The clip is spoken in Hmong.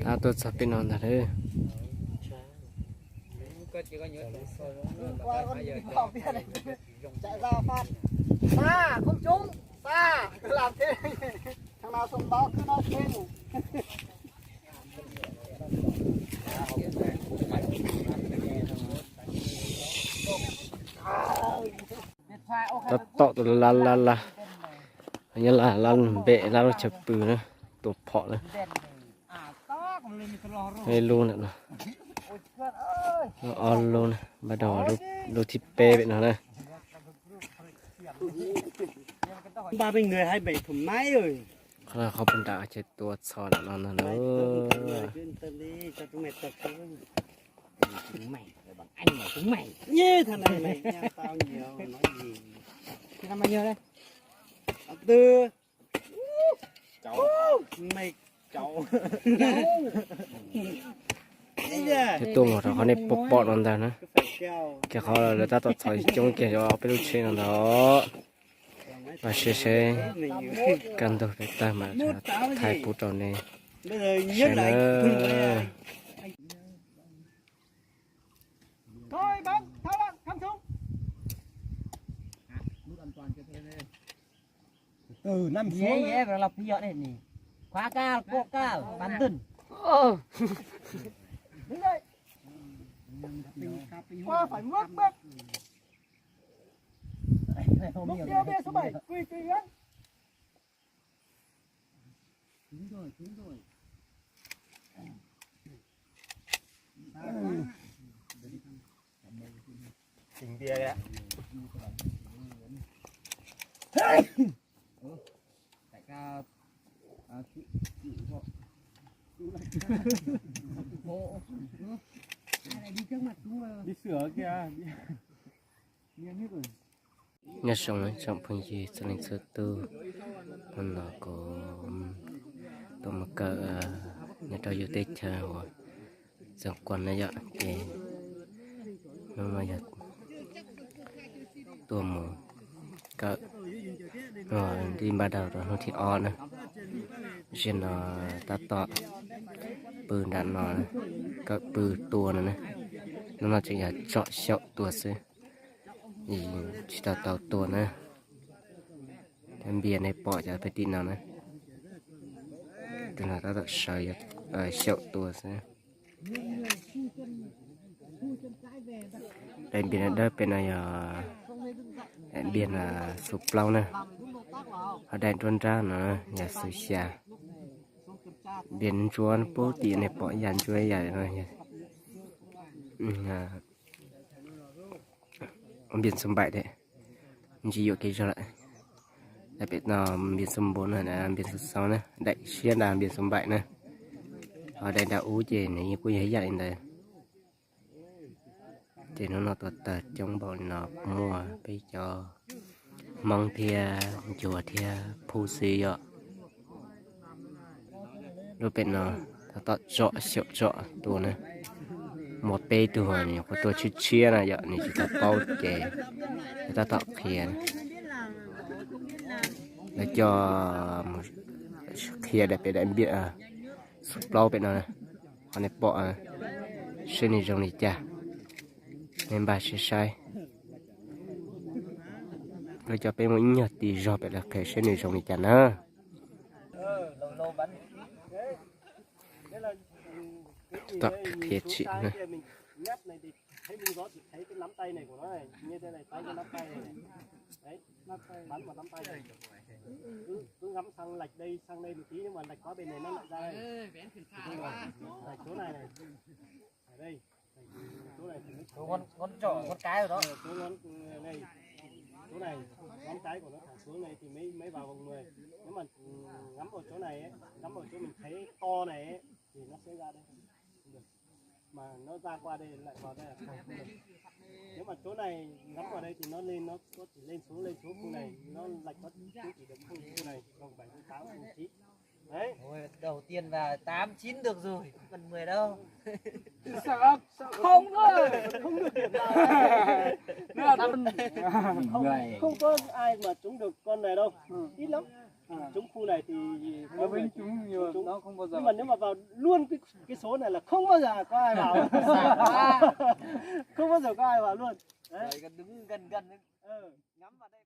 Tuaj txog peb no ntag. Xa, không trúng, xa, làm thế. Thằng nào thông báo cứ nói thế. Tab tom tus lab lab lab, nyob lab lab npem lab lub chaw pw na, tus phom na. Ib lub ntawm no, ob lub na, npaj rau lub thib peb pem no na. Qhov no qhov puag nram chaw tua txhos ntawm no ntag na. Thiab tuaj mus rau qhov nej pom pom no ntag na. Kiag qhov lawv tab tom txhos coob kiag rau peb lub tsheb no ntag. Mas seb seb kaj ntug peb tag mas thaij pub rau nej saib na. Khóa cao, pô cao, bắn dần. Đứng đây. Qua phải mướp mướp. Mục tiêu bia số bảy, Quỳ Quỳ Nguyễn. Trình bia đấy ạ. Tại sao, à, chị, chị họ, chị lại, ai lại đi trước mặt chúng mà. Đi sửa kìa. Đi, đi hết rồi. Nyob zoo tsoom phooj ywg txhua leej txhua tus, hnub no kuv tuaj mus kawm nyob rau yus teb chaws uas Xeev Khuam na yom, ces hnub no yog tuaj mus kawm, hnub no npaj rau rau hnub thib ob na. Zaum no tab tom pw nram no, kawm pw tua no na. Hnub no tseem yog tsom xyaum tua xwb, tsis tau tau tua na. Daim npias nej pom cov pem tim no na, tus no tab tom sawv xyaum tua xwb. Daim npias dawb pem no yog daim npias xuv plaub na, ho daim nruab nrab no yog xuv xya. Npias ntsuab pub tim nej pom ib yam ntsuab ib yam no. Npias xuv npaim thiab, ntsis yuam kev zog lawm. Daim pem no npias xuv npaum no, npias xuv xaub na, daim siab nrad npias xuv npaim na. Ho daim nrad ub ces nws kuj yog ib yam li ntawd. Ces hnub no tuaj tawg coob npaum li no muaj peb cov Hmoob thiab Ncuav thiab Phuv xwb yom. Lub pem no tab tom tsom xyaum tsom tua na. Muaj peb tug nyuam qhuav tuaj tshiab tshiab na yom, nws tsis tau paub ces tab tom qhia. Lawv coj mus qhia daim pem daim npias xuv plaub pem no, qhov nej pom seb nws zoo li cas, nej npaj siab saib. Lawv coj peb mus ib nyuag tis zog pem lawv qhia seb nws zoo li cas na. Tab tom qhia tsim na. Thấy bung gió thì thấy cái nắm tay này của nó này, như thế này, thấy cái nắm tay này này. Đấy, bắn vào nắm tay này. Cứ, cứ ngắm sang lệch đây, sang đây một tí, nhưng mà lệch quá bên này nó lại ra đây. Lệch chỗ này này. Ở đây. Lệch chỗ này thì mới thẳng đây. Ngón, ngón trỏ, ngón cái rồi đó. Ờ, chỗ ngón, ừ, đây. Chỗ này, ngón cái của nó thẳng xuống này thì mới, mới vào vòng mười. Nếu mà, ừ, ngắm vào chỗ này ấy, ngắm vào chỗ mình thấy to này ấy, thì nó sẽ ra đây. Không được. Mà nó ra qua đây lại vào đây là không, không được. Nếu mà chỗ này ngắm vào đây thì nó lên, nó có chỉ lên số, lên số khu này, nó lệch có, cũng chỉ được khu, khu này, vòng bảy, vòng tám, vòng chín. Đấy. Ôi, đầu tiên vào tám chín được rồi, không cần mười đâu. Sợ, sợ không thôi, không được điểm nào. Nó là con, không, không có ai mà trúng được con này đâu. Ít lắm. Trống khu này thì có người, trống, nhưng mà nếu mà vào luôn cái, cái số này là không bao giờ có ai vào. Không bao giờ có ai vào luôn. Đấy. Đứng gần gần. Ờ. Ngắm vào đây.